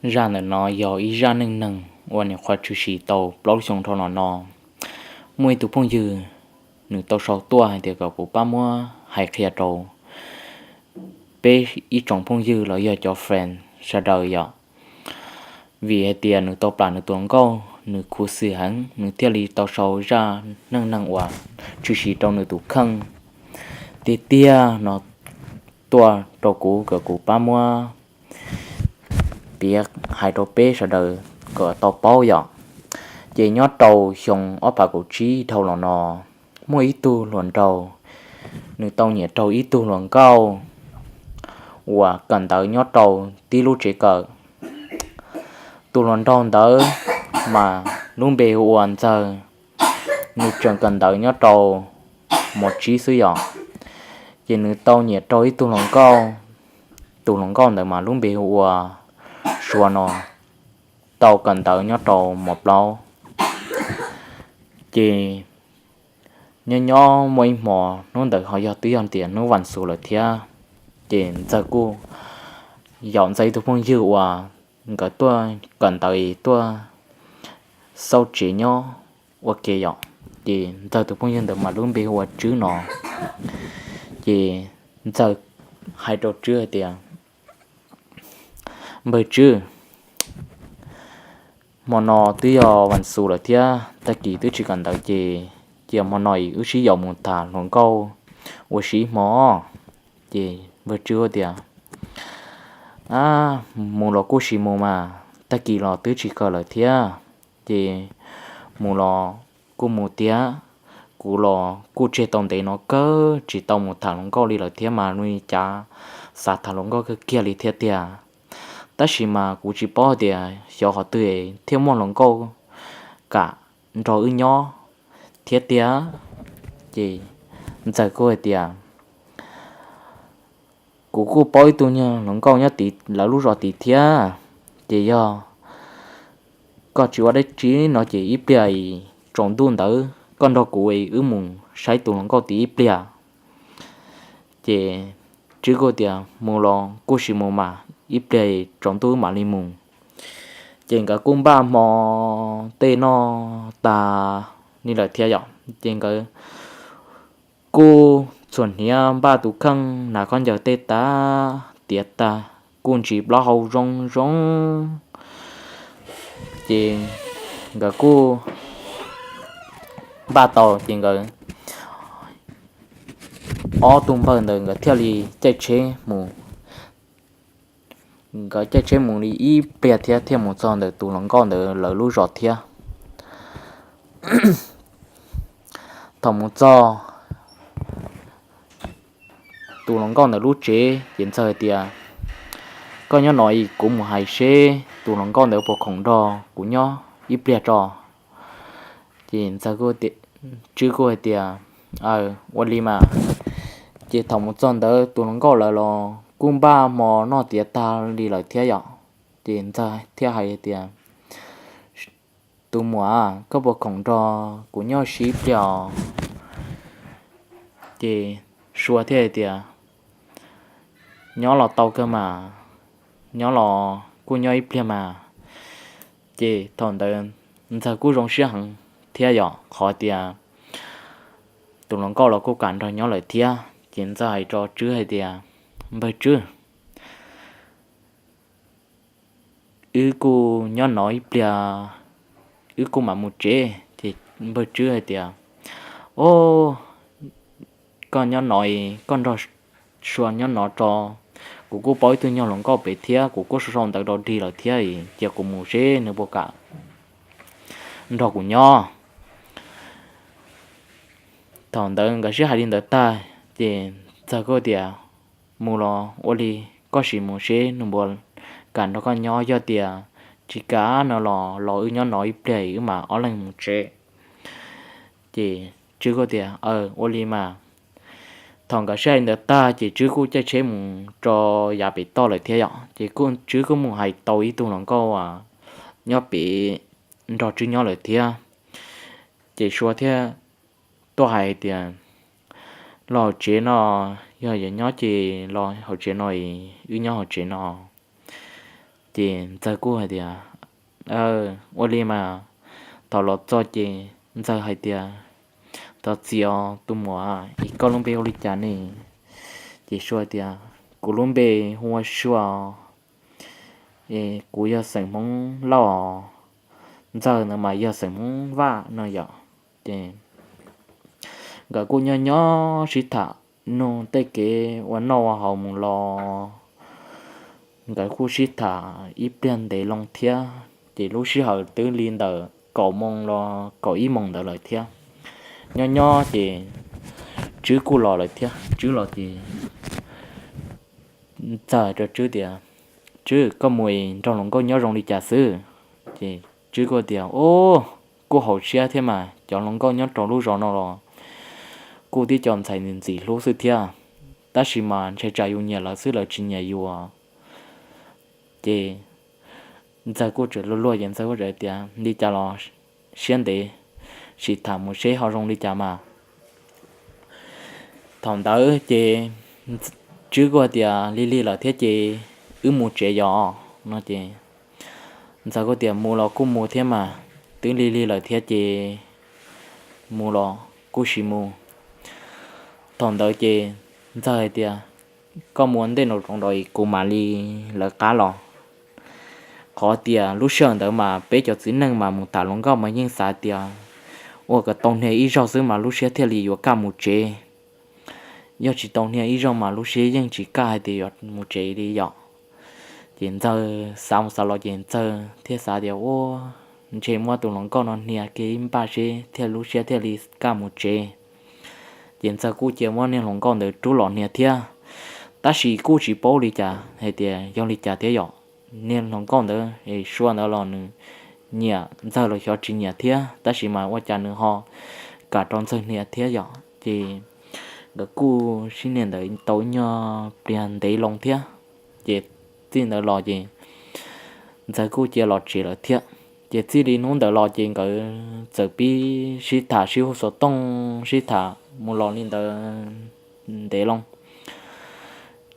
Zaj ntawm no yog ib zaj neej neeg uas nyuam qhuav tshwm sim tau plaub xyoo dhau los no. Muaj ib tug phooj ywg, nws tau sau tuaj hais tias kom kuv pab muab hais qhia rau peb ib tsoom phooj ywg los yog cov friend sawv daws yom. Vim hais tias nws tau plam nws tus hluas nkauj, nws khuv xim heev, nws thiaj li tau sau zaj neej neeg uas tshwm sim rau nws tus kheej tiag tiag no tuaj rau kuv kom kuv pab muab piav hais rau peb sawv daws kom tau paub yom. Ces nyob rau xyoo ob phav kaum tsib dhau los no, muaj ib tug hluas nraug, nws tau nyiam raug ib tug hluas nkauj uas kawm ntawv nyob rau tib lub tsev kawm. Tus hluas nraug ntawd mas lub npe hu ua Ntxawg, nws tseem kawm ntawv nyob rau mos tsib xwb yom. Ces nws tau nyiam raug ib tug hluas nkauj, tus hluas nkauj ntawd mas lub npe hu ua Sua no, tau kawm ntawv nyob rau mos plaub. Ces nyob nyob muaj ib hmo, hnub ntawd ho yog twb yog tias hnub vas xuv lawm thiab. Ces Ntxawg kuj yaum Ntxawg ib tug phooj ywg uas nkawd tuaj kawm ntawv es tuaj xauj tsev nyob ua ke yom. Ces Ntxawg tus phooj ywg ntawd mas lub npe hu ua Tswb no. Ces Ntxawg hais rau Tswb hais tias, Npawg Tswb, hmo no twb yog vas xuv lawm thiab tag kis twb tsis kawm ntawv ces cia hmo no wb sib yaum mus tham hluas nkauj ua si ib hmo. Ces npawg Tswb tias, Ab, mus los kuj sim mus mas, tag kis los twb tsis kawm lawm thiab. Ces mus los kuj mus tiag, kuv los kuj tseg tau ntev no kawg tsis tau mus tham hluas nkauj li lawm thiab mas, li cas xav tham hluas nkauj kawg kiag li thiab tiag. Tab sis mas kuv tsis paub tias xyov qhov twg thiaj muaj hluas nkauj kam nrog wb nyob thiab tiag. Ces Ntxawg kuj hais tias, Kuv kuj paub ib tug nyuag hluas nkauj nyob tid lawv lub zos tid thiab. Ces yog koj tsis ua dab tsi no ces ib pliag tsaus ntuj ntawd koj nrog kuv wb mus saib tus hluas nkauj tid ib pliag. Ces Tswb kuj tias, Mus los kuj sim mus mas, ib pliag tsaus ntuj wb mam li mus. Ces nkawd kuj npaj hmo tej noj tas li lawm thiab yom. Ces nkawd kuj txhuam hniav npaj tus kheej, hnav khaub ncaws tej tas, tiav tas, kuj ntsis plaub hau zoo zoo. Ces nkawd kuj npaj tau ces nkawd ob tug npawg ntawd nkawd thiaj li caij tsheb mus. Nkawd caij tsheb mus li ib pliag thiab thiaj mus txog ntawm tus hluas nkauj ntawd lawv lub zos thiab. Thaum mus txog tus hluas nkauj ntawd lub tsev ces Ntxawg hais tias, Koj nyob no es kuv mus hais seb tus hluas nkauj ntawd puas khoom nrog kuv nyob ib pliag tso. Ces Tswb kuj hais tias, Aw, ua li mas. Ces thaum mus txog ntawd tus hluas nkauj lawv los kuj npaj hmo noj tiav tag li lawm thiab yom. Ces Ntxawg thiaj hais tias, Tus muam, koj puas khoom nrog kuv nyob ib pliag? Ces Sua thiaj hais tias, Nyob los tau kawg mas, nyob los kuj nyob ib pliag mas. Ces thaum ntawd Ntxawg kuj zoo siab heev thiab yom, qhov tias tus hluas nkauj los kuj kam nrog nyob lawm thiab. Ces Ntxawg hais rau Tswb hais tias, Npawg Tswb, wb kuj nyob no ib pliag, wb kuj mam mus tsev. Ces npawg Tswb hais tias, Ob, koj nyob no, koj nrog Sua nyob no tso, kuv kuj paub ib tug nyuag hluas nkauj pem thiab, kuv kuj sau sau ntawv rau dig lawm thiab, cia kuv mus seb nws puas kam nrog kuv nyob. Thaum ntawd nkawd sib hais li ntawd tag ces Ntxawg kuj tias, Mus los ua li, koj sim mus seb nws puas kam nrog koj nyob, yog tias tsis kam no los los wb nyob no ib pliag wb mam ob leeg mus tsev. Ces Tswb kuj tias, Aw, ua li mas. Thaum nkawd sib hais li ntawd tag ces Tswb kuj caij tsheb mus rau yav pem toj lawm thiab yom. Ces Tswb kuj mus hais tau ib tug hluas nkauj nyob pem nrog Tswb nyob lawm thiab. Ces Sua thiaj tuaj hais tias, Los hauv tsev no, yog yuav nyob ces los hauv tsev no, wb nyob hauv tsev no. Ces Ntxawg kuj hais tias, Ua li mas. Thaum los txog ces Ntxawg hais tias, Thov txim os tus muam, es koj lub npe hu li cas ne? Ces Sua tias, Kuv lub npe hu ua Sua, es kuv yog xeem Hmoob Lauj os. Ntxawg ntawd mas yog xeem Hmoob Vaj no yom. Ces nkawd kuj nyob nyob sib tham nug tej kev ua noj ua haus mus los, nkawd kuj sib tham ib pliag ntev loo thiab. Ces lub sij hawm twb li ntawm kaum moos los kaum ib moos ntawd lawm thiab. Nyob nyob ces Tswb kuj los lawm thiab. Tswb los ces Ntxawg rau Tswb tias, Tswb, koj mus nrog hluas nkauj nyob zoo li cas xwb? Ces Tswb kuj tias, Ub, kuj haum siab thiab mas, cov hluas nkauj nyob rau lub zos no los kuj tib co ntxhais ntxim hlub xwb thiab, tab sis mas ntshai tsam yus nyiam lawv xwb lawv tsis nyiam yus. Ces Ntxawg kuj tseem luag luag ces Ntxawg kuj tseem tias, Li cas los siab ntev, sim tham mus seb ho zoo li cas mas. Thaum ntawd ces Tswb kuj tias, Lig lig lawm thiab ces wb mus tsev yos no ces Ntxawg kuj tias, Mus los kuj mus thiab mas, twb lig lig lawm thiab ces mus los kuj sim mus. Thaum ntawd ces Ntxawg hais tias, Koj mus ntej nraum zoov es kuv mam li lawv qab los. Qhov tias lub sij hawm ntawd mas peb cov txiv neej mas mus tham hluas nkauj mas yeej xav tias ua kom tau niag ib zaug xwb mas lub siab thiaj li yuav kaj mus tsev. Yog tsis tau niag ib zaug mas lub siab yeej tsis kaj hais tias yuav mus tsev li yom. Ces Ntxawg xav mus xav los ces Ntxawg thiaj xav tias, Ua, ntshe muab tus hluas nkauj no hnia kiag ib npaj seb thiaj lub siab thiaj li kaj mus tsev. Ces Ntxawg kuj cia muab niag hluas nkauj ntawd rub los hnia thiab. Tab sis kuj tsis paub li cas hais tias yog li cas thiab yom. Niag hluas nkauj ntawd es Sua ntawd los nws nyiam Ntxawg los xyov tsis nyiam thiab, tab sis mas ua cas nws ho kam rau Ntxawg hnia thiab yom. Ces nkawd kuj sib nias ntawd tau ib nyuag pliag ntev loo thiab. Ces txij ntawd los ces Ntxawg kuj cia los tsev lawm thiab. Ces txij li hnub ntawd los ces nkawd txawm pib sib tham sib hu xov tooj sib tham mus los li ntawd ntev loo.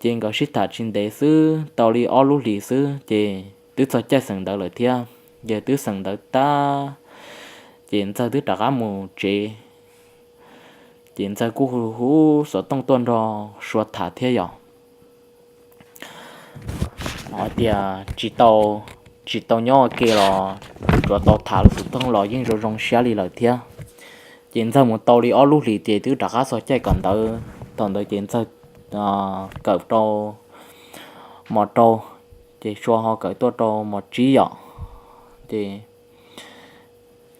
Ces nkawd sib tham tsis ntev xwb, tau li ob lub hlis xwb ces twb txog caij xeem ntawv lawm thiab. Ces twb xeem ntawv tag, ces Ntxawg twb rov qab mus tsev. Ces Ntxawg kuj hu hu xov tooj tuaj nrog Sua tham thiab yom. Hais tias tsis tau, tsis tau nyob ua ke los tsuas tau tham xov tooj los yeej zoo zoo siab li lawm thiab. Ces Ntxawg mus tau li ob lub hlis ces twb rov qab txog caij kawm ntawv. Thaum ntawd ces Ntxawg kawm rau mos rau, ces Sua ho kawm tuaj rau mos tsib yom. Ces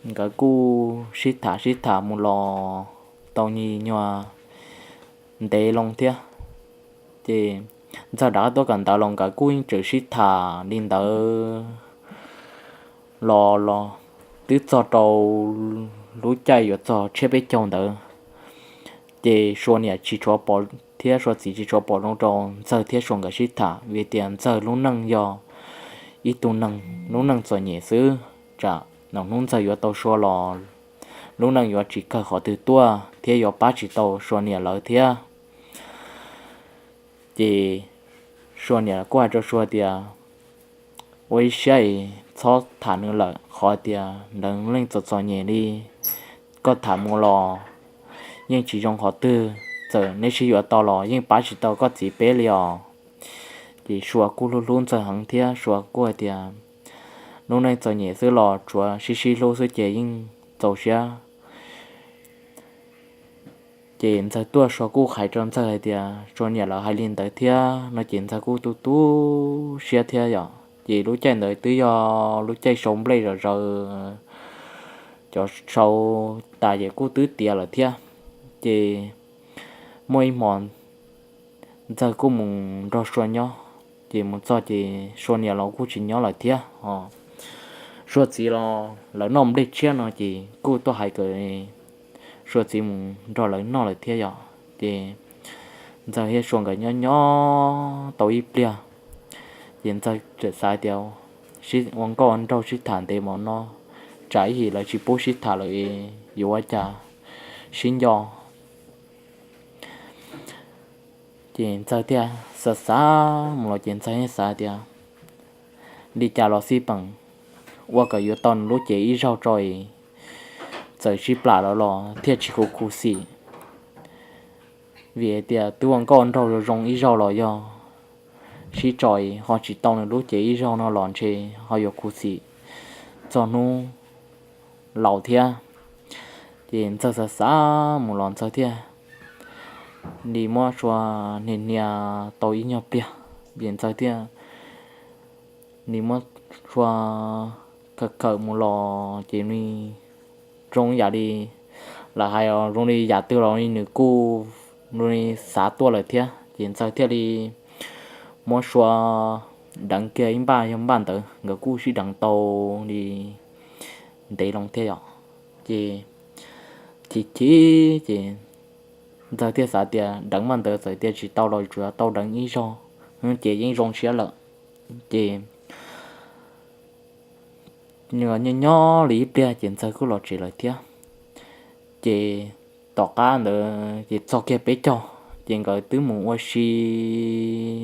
nkawd kuj sib tham sib tham mus los tau nyuag ntev loo thiab. Ces Ntxawg rov qab tuaj kawm ntawv los nkawd kuj yeej tseem sib tham li ntawd los los twb txog rau lub caij yuav txog tshiab peb caug ntawd. Ces Sua niam tsis tshua pom thiab Sua txiv tsis tshua pom zoo rau Ntxawg thiab Sua nkawd sib tham vim tias Ntxawg lub neej yog ib tug neeg lub neej txom nyem xwb, tsam hnub Ntxawg yuav tau Sua los lub neej yuav tsis kawg qhov twg tuaj thiab yuav pab tsis tau Sua niam lawv thiab. Ces Sua niam kuj hais rau Sua tias, Ua ib siab es txhob tham nws lawm, qhov tias lawv leej txom txom nyem li. Koj tham mus los yeej tsis zoo qhov twg, txawm neb sib yuav tau los yeej pab tsis tau koj txiv peb li os. Ces Sua kuj hlub hlub Ntxawg heev thiab Sua kuj hais tias, Lub neej txom nyem xwb los tsuav sib sib hlub xwb ces yeej txaus siab. Ces Ntxawg tuaj Sua kuj hais rau Ntxawg hais tias Sua niam lawv hais li ntawd thiab no ces Ntxawg kuj tu tu siab thiab yom. Ces lub caij ntawd twb yog lub caij sau nplej zom zaws, cov sau tas ces kuj twb tiav lawm thiab. Ces muaj ib hmo Ntxawg kuj mus nrog Sua nyob, ces mus txog ces Sua niam los kuj tsis nyob lawm thiab os. Sua txiv los lawv noj nplej tshiab no ces kuj tuaj hais kom Sua txiv mus nrog lawv noj lawm thiab yom. Ces Ntxawg thiab Sua nkawd nyob nyob tau ib pliag, ces Ntxawg txawm xav tias sib ua nkauj nraug sib tham ntev mus no, tsam ib yim lawv tsis pub sib tham lawm yuav ua cas sib nco. Ces Ntxawg thiaj xav xav mus los ces Ntxawg thiaj xav tias li cas los xij peem ua kom yuav tau nws lub cev ib zaug tso es txawm sib plam lawm los thiaj tsis khuv khuv xim. Vim hais tias twb ua nkauj nraug zoo zoo ib zaug los yog sib tso es ho tsis tau nws lub cev ib zaug no los ntshe ho yuav khuv xim txog hnub laus thiab. Ces Ntxawg xav xav mus los Ntxawg thiaj li muab Sua hnia hnia tau ib nyuag pliag, ces Ntxawg thiaj li muab Sua khawm khawm mus los ces nws zoo yam li lawv hais os, zoo li yam twg los nws kuj zoo li xav tuaj lawm thiab. Ces Ntxawg thiaj li muab Sua deev kiag ib npaj, yog npaj ntawd nkawd kuj sib deev tau li ntev loo thiab yom. Ces chim chim ces Ntxawg thiaj xav tias deev npaj ntawd txawm tias tsis tau los tsuas tau deev ib zaug ces yeej zoo siab lawm. Ces nyob nyob li ib pliag ces Ntxawg kuj los tsev lawm thiab. Ces tom qab ntawd ces txog kiag peb caug ces nkawd twb mus ua si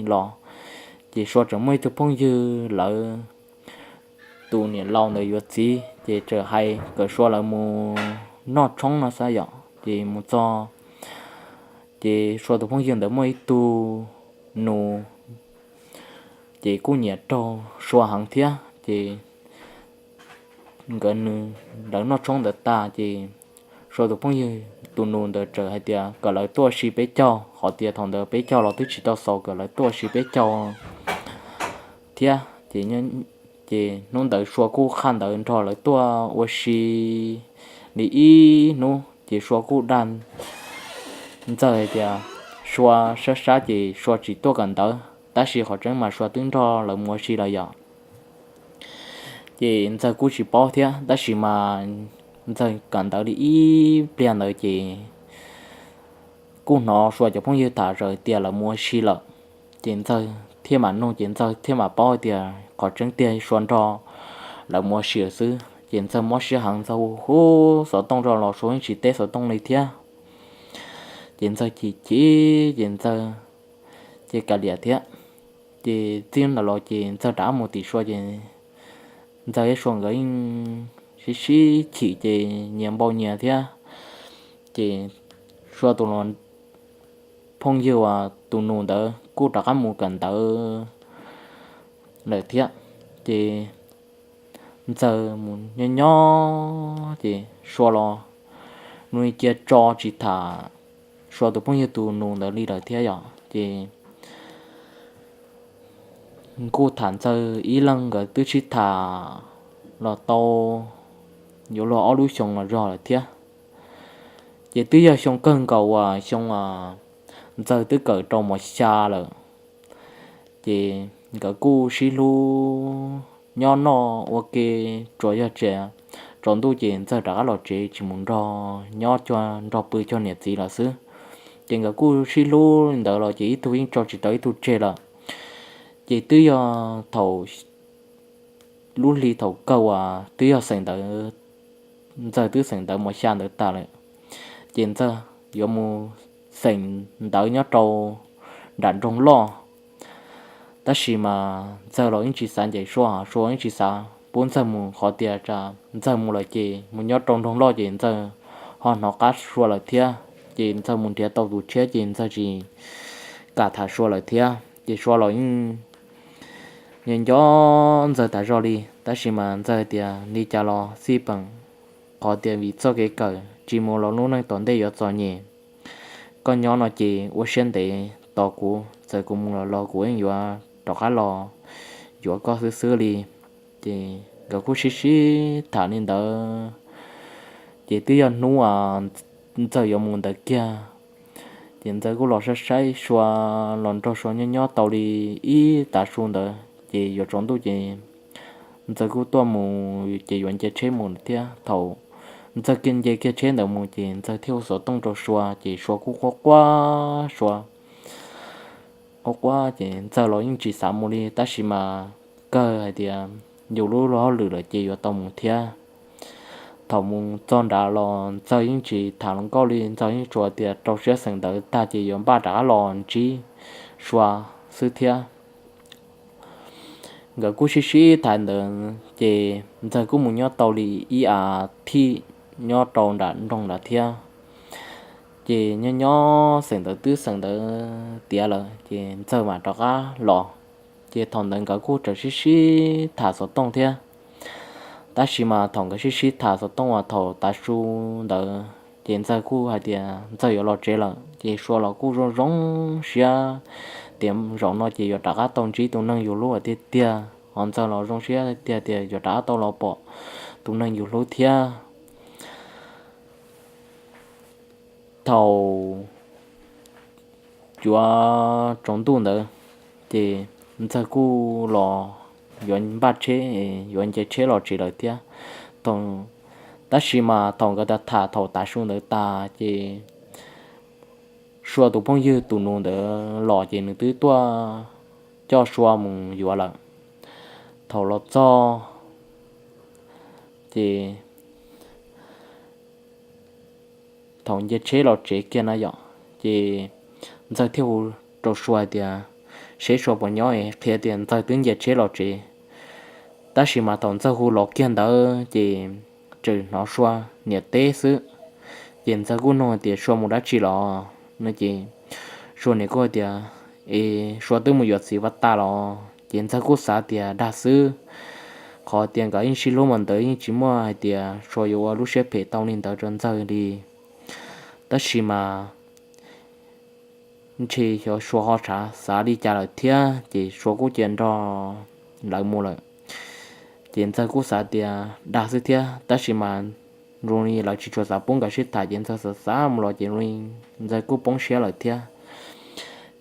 los, ces Sua tseem muaj ib tug phooj ywg lawv tus niam laus ntawd yuav txiv, ces txawm hais kom Sua lawv mus noj tshoob no xwb yom. Ces mus txog ces Sua tus phooj ywg ntawd muaj ib tug nus, ces kuj nyiam raug Sua heev thiab. Ces nkawd nws lawv noj tshoob ntawd tas ces Sua tus phooj ywg tus nus ntawd txawm hais tias kom lawv tuaj ua si peb caug, qhov tias thaum ntawd peb caug los twb tsis tau xaus, kom lawv tuaj ua si peb caug thiab. Ces hnub ntawd Sua kuj qhaj ntawd nrog lawv tuaj ua si li ib hnub, ces Sua kuj dag Ntxawg hais tias Sua sab sab ces Sua tsis tuaj kawm ntawv, tab sis qhov tseeb mas Sua twb nrog lawv mus ua si lawm yom. Ces Ntxawg kuj tsis paub thiab, tab sis mas Ntxawg kawm ntawv li ib pliag ntawd ces kuj hnov Sua cov phooj ywg tham zaws tias lawv mus ua si lawm. Ces Ntxawg thiaj mam nug, ces Ntxawg thiaj mam paub tias qhov tseeb tiag Sua nrog lawv mus ua si lawm xwb. Ces Ntxawg mob siab heev, Ntxawg hu hu xov tooj rau los Sua yeej tsis teb xov tooj li thiab. Ces Ntxawg chim chim ces Ntxawg ces kav liam thiab. Ces txij ntawd los ces Ntxawg rov qab mus tim Sua ces Ntxawg thiab Sua nkawd yeej sib sib chim ces nyias npau nyias thiab. Ces Sua tus los phooj ywg uas tus nus ntawd kuj rov qab mus kawm ntawv lawm thiab. Ces Ntxawg mus nyob nyob ces Sua los nws cia tso tsis tham Sua tus phooj ywg tus nus ntawd li lawm thiab yom. Ces kuj tham Ntxawg ib leeg nkawd twb sib tham los tau yuav luag ob lub xyoo los zog lawm thiab. Ces twb yog xyoo kawg nkaus uas xyoo Ntxawg twb kawm rau mos xya lawm. Ces nkawd kuj sib hlub nyob noj ua ke, tsuas yog tsaus ntuj ces Ntxawg rov qab los tsev tsis mus nrog nyob nrog pw cuag niam txiv lawm xwb. Ces nkawd kuj sib hlub li ntawd los ces ib tug yeej tso tsis tau ib tug tseg lawm. Ces twb yog thaum lub hli thaum kawg uas twb yog xeem ntawv, Ntxawg twb xeem ntawv mos xya ntawd tas lawm, ces Ntxawg yuav mus xeem ntawv nyob rau nram nroog loj. Tab sis mas Ntxawg los yeej tsis xav ncaim Sua, Sua yeej tsis xav pub Ntxawg mus, qhov tias Ntxawg mus lawm ces mus nyob rau nroog loj ces Ntxawg ho hnov qab Sua lawm thiab. Ces Ntxawg mus nrhiav tau tus tshiab ces Ntxawg tsis kam tham Sua lawm thiab. Ces Sua los yeej nco nco Ntxawg tas zog li, tab sis mas Ntxawg tias li cas los xij peem, qhov tias vim txoj kev kawm tsis mus los lub neej tom ntej yuav txom nyem. Koj nyob no ces ua siab ntev tos kuv, txawm kuv mus lawm los kuv yeej yuav rov qab los yuav koj xwb xwb li. Ces nkawd kuj sib sib tham li ntawd, ces twb yog hnub Ntxawg yuav mus ntawd kiag, ces Ntxawg kuj los saib saib Sua, los nrog Sua nyob nyob tau li ib tav su ntawd ces yuav tsaus ntuj ces Ntxawg kuj tuaj mus ces yuav nce tsheb mus thiab. Thaum Ntxawg kiag nce kiag tsheb ntawd mus ces Ntxawg thiaj hu xov tooj rau Sua ces Sua kuj quaj quaj, Sua quaj quaj ces Ntxawg los yeej tsis xav mus li, tab sis mas kawg hais tias yus lub luag hauj lwm lawm ces yuav tau mus thiab. Thaum mus txog nrad los Ntxawg yeej tsis tham hluas nkauj li, Ntxawg yeej tsuas tias rau siab xeem ntawv tag ces yuav npaj rov qab los ntsib Sua xwb thiab. Nkawd kuj sib sib tham ntawd ces Ntxawg kuj mus nyob tau li ib as thiv nyob rau nram nroog ntawd thiab. Ces nyob nyob xeem ntawd twb xeem ntawd tiav lawm ces Ntxawg mam rov qab los. Ces thaum ntawd nkawd kuj tseem sib sib tham xov tooj thiab. Tab sis mas thaum nkawd sib sib tham xov tooj uas thaum tav su ntawd ces Ntxawg kuj hais tias Ntxawg yuav los tsev lawm ces Sua los kuj zoo zoo siab tias zaum no ces yuav rov qab tau ntsib tus neeg yus hlub tiag tiag, ho Ntxawg los zoo siab tiag tias yuav rov qab tau los pom tus neeg yus hlub thiab. Thaum yuav tsaus ntuj ntawd ces Ntxawg kuj los yuav npaj tsheb, yuav nce tsheb los tsev lawm thiab. Tab sis mas thaum nkawd tham thaum tav su ntawd tas ces Sua tus phooj ywg tus nus ntawd los ces nws twb tuaj coj Sua mus yuav lawm. Thaum los txog ces thaum nce tsheb los tsev kiag na yom, ces Ntxawg thiaj hu rau Sua hais tias seb Sua puas nyob, qhia tias Ntxawg twb nce tsheb los tsev. Tab sis mas thaum Ntxawg hu los kiag ntawd ces tseem hnov Sua niam teb xwb. Ces Ntxawg kuj nug tias Sua mus dab tsi los no ces Sua niam kuj hais tias es Sua twb mus yuav txiv vaj tas los. Ces Ntxawg kuj xav tias dag xwb, qhov tias nkawd yeej sib hlub mas ntawd yeej tsis muaj hais tias Sua yuav ua lub siab phem tau li ntawd rau Ntxawg li. Tab sis mas ntshe xyov Sua ho xav li cas lawm thiab ces Sua kuj cia nrog lawv mus lawm. Ces Ntxawg kuj xav tias dag xwb thiab, tab sis mas zoo li lawv tsis tshua xav pub nkawd sib tham ces Ntxawg xav xav mus los ces zoo li Ntxawg kuj poob siab lawm thiab.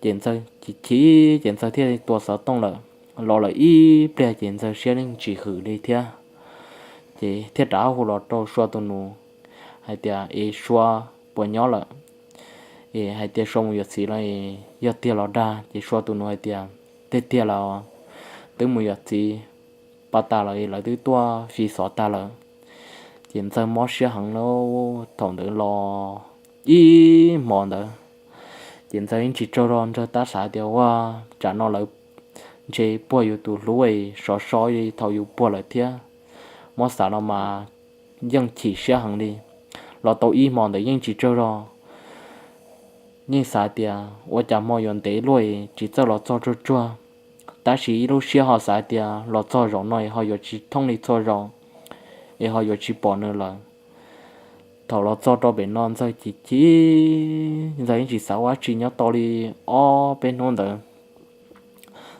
Ces Ntxawg chim chim ces Ntxawg thiaj tua xov tooj lawm, los lawm ib pliag ces Ntxawg siab yeej tsis hwm li thiab. Ces thiaj rov qab hu los rau Sua tus nus hais tias es Sua puas nyob lawm, es hais tias Sua mus yuav txiv los yog tiag los dag. Ces Sua tus nus hais tias tiag tiag los twb mus yuav txiv pab tas lawm, lawv twb tuaj fi xov tag lawm. Ces Ntxawg mob siab heev lawm thaum ntawd los ib hmo ntawd. Ces Ntxawg yeej tsis tsaug zog, Ntxawg tab xav tias ua tsam no lawv ntshe puag yus tus hlub sov so li thaum yus puag lawm thiab. Mob xav los mas yeej chim siab heev li. Los tau ib hmo ntawd yeej tsis tsaug zog, yeej xav tias ua cas hmo yuav ntev luaj tsis txawj los txog tsuag tsuag. Tab sis ib lub siab ho xav tias los txog zaum no ho yuav tsis thooj li txhua zaus, es ho yuav tsis pom nws lawm. Thaum los txog rau pem no Ntxawg chim chim, Ntxawg yeej tsis xav ua dab tsi nyob tau li ob peb hnub ntawd.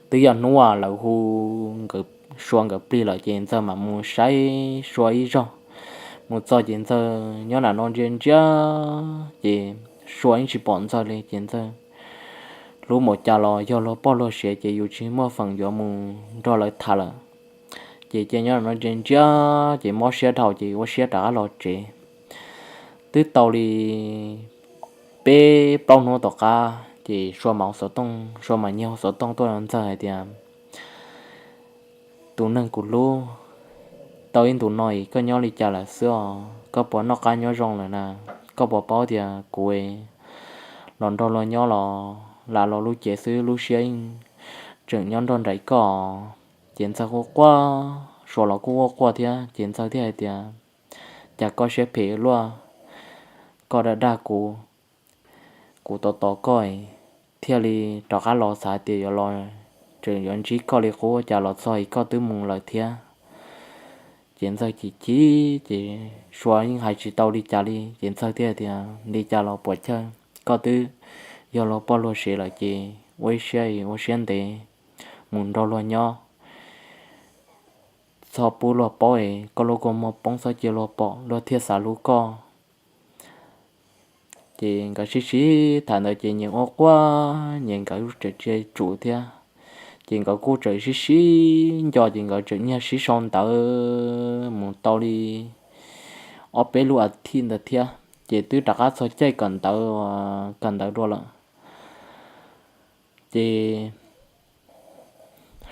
Twb yog hnub uas lawv hu Sua nkawd plig lawm ces Ntxawg mam mus saib Sua ib zaug. Mus txog ces Ntxawg nyob nram no ntsia ntsia, ces Sua yeej tsis pom Ntxawg li ces Ntxawg hlub npaum cas los yog luag poj luag sev ces yus tsis muaj feem yuav mus nrog lawv tham lawm. Ces cia nyob nram no ntsia ntsia, ces mob siab dhau ces ua siab rov qab los tsev. Twb tau li peb plaub hnub tom qab ces Sua mam hu xov tooj, Sua mam nyiag hu xov tooj tuaj rau Ntxawg hais tias tus neeg kuv hlub, tau ib ntus no es koj nyob li cas lawm xwb os? Koj puas noj qab nyob zoo lawm na? Koj puas paub tias kuv los nrog luag nyob los lam los lub cev xwb, lub siab yeej tseem nyob nrog nraim koj. Ces Ntxawg quaj quaj, Sua los kuj quaj quaj thiab ces Ntxawg thiaj hais tias cas koj siab phem luaj, koj dag dag kuv, kuv tos tos koj thiaj li rov qab los, xav tias yuav los tseem yuav ntsib koj li qub, cas los txog es koj twb mus lawm thiab. Ces Ntxawg chim chim ces Sua yeej hais tsis tau li cas li ces Ntxawg thiaj tias li cas los puas chawj, koj twb yog luag poj luag sev lawm ces ua ib siab ua siab ntev mus nrog luag nyob, txhob pub luag paub es koj lub kua muag poob txhob cia luag pom luag thiaj xav hlub koj. Ces nkawd sib sib tham ntawd ces nyias quaj quaj, nyias nkawd tseem tsis tsum thiab. Ces nkawd kuj tseem sib sib nco ces nkawd tseem nyiag sib sau ntawv mus tau li ob peb lub as thiv ntawd thiab ces twb rov qab txog caij kawm ntawv, kawm ntawv dua lawm. Ces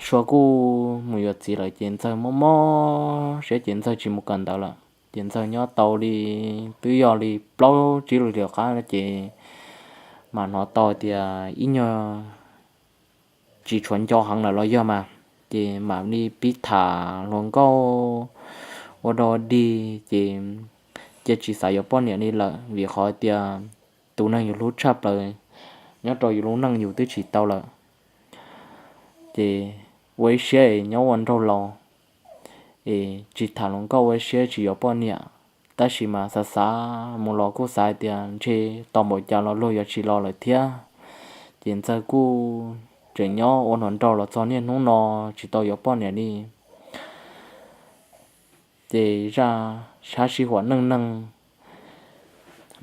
Sua kuj mus yuav txiv lawm ces Ntxawg mob mob siab ces Ntxawg tsis mus kawm ntawv lawm. Ces Ntxawg nyob tau li twb yog li plaub tsib lub hlis qab ces mam hnov tau tias ib nyuag tsis tshuav nco heev lawm los yog mas Ces mam li pib tham hluas nkauj ua dog dig ces cia tsis xav yuav poj niam li lawm, vim qhov tias tus neeg yus hlub tshaj plaws nyob rau yus lub neej yus twb tsis tau lawm. Ces ua ib siab es nyob ua nraug laus, es tsis tham hluas nkauj, ua ib siab tsis yuav poj niam. Tab sis mas xav xav mus los kuj xav hais tias ntshe tos npaum cas los luag yuav tsis los lawm thiab. Ces Ntxawg kuj tseem nyob ua hluas nraug los txog niaj hnub no tsis tau yuav poj niam li. Ces zaj sab sij huam neej neeg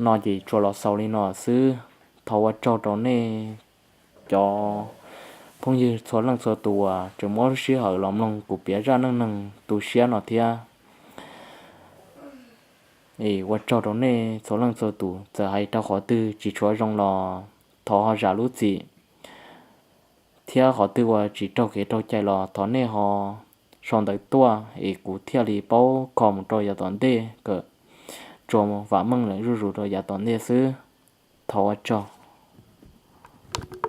no ces tsuas los xaus li no xwb. Thov ua tsaug rau nej cov phooj ywg txhua leej txhua tus uas tseem muab lub sij hawm los mloog kuv piav zaj neej neeg tu siab no thiab. Es ua tsaug rau nej txhua leej txhua tus, txawm hais rau qhov twg tsis tshua zoo los thov ho zam lub txim, thiab qhov twg uas tsis raug kev raug cai los thov nej ho sau ntawv tuaj es kuv thiaj li paub kho mus rau yav tom ntej kom tsuas vam meej lawm zuj zus rau yav tom ntej xwb. Thov ua tsaug.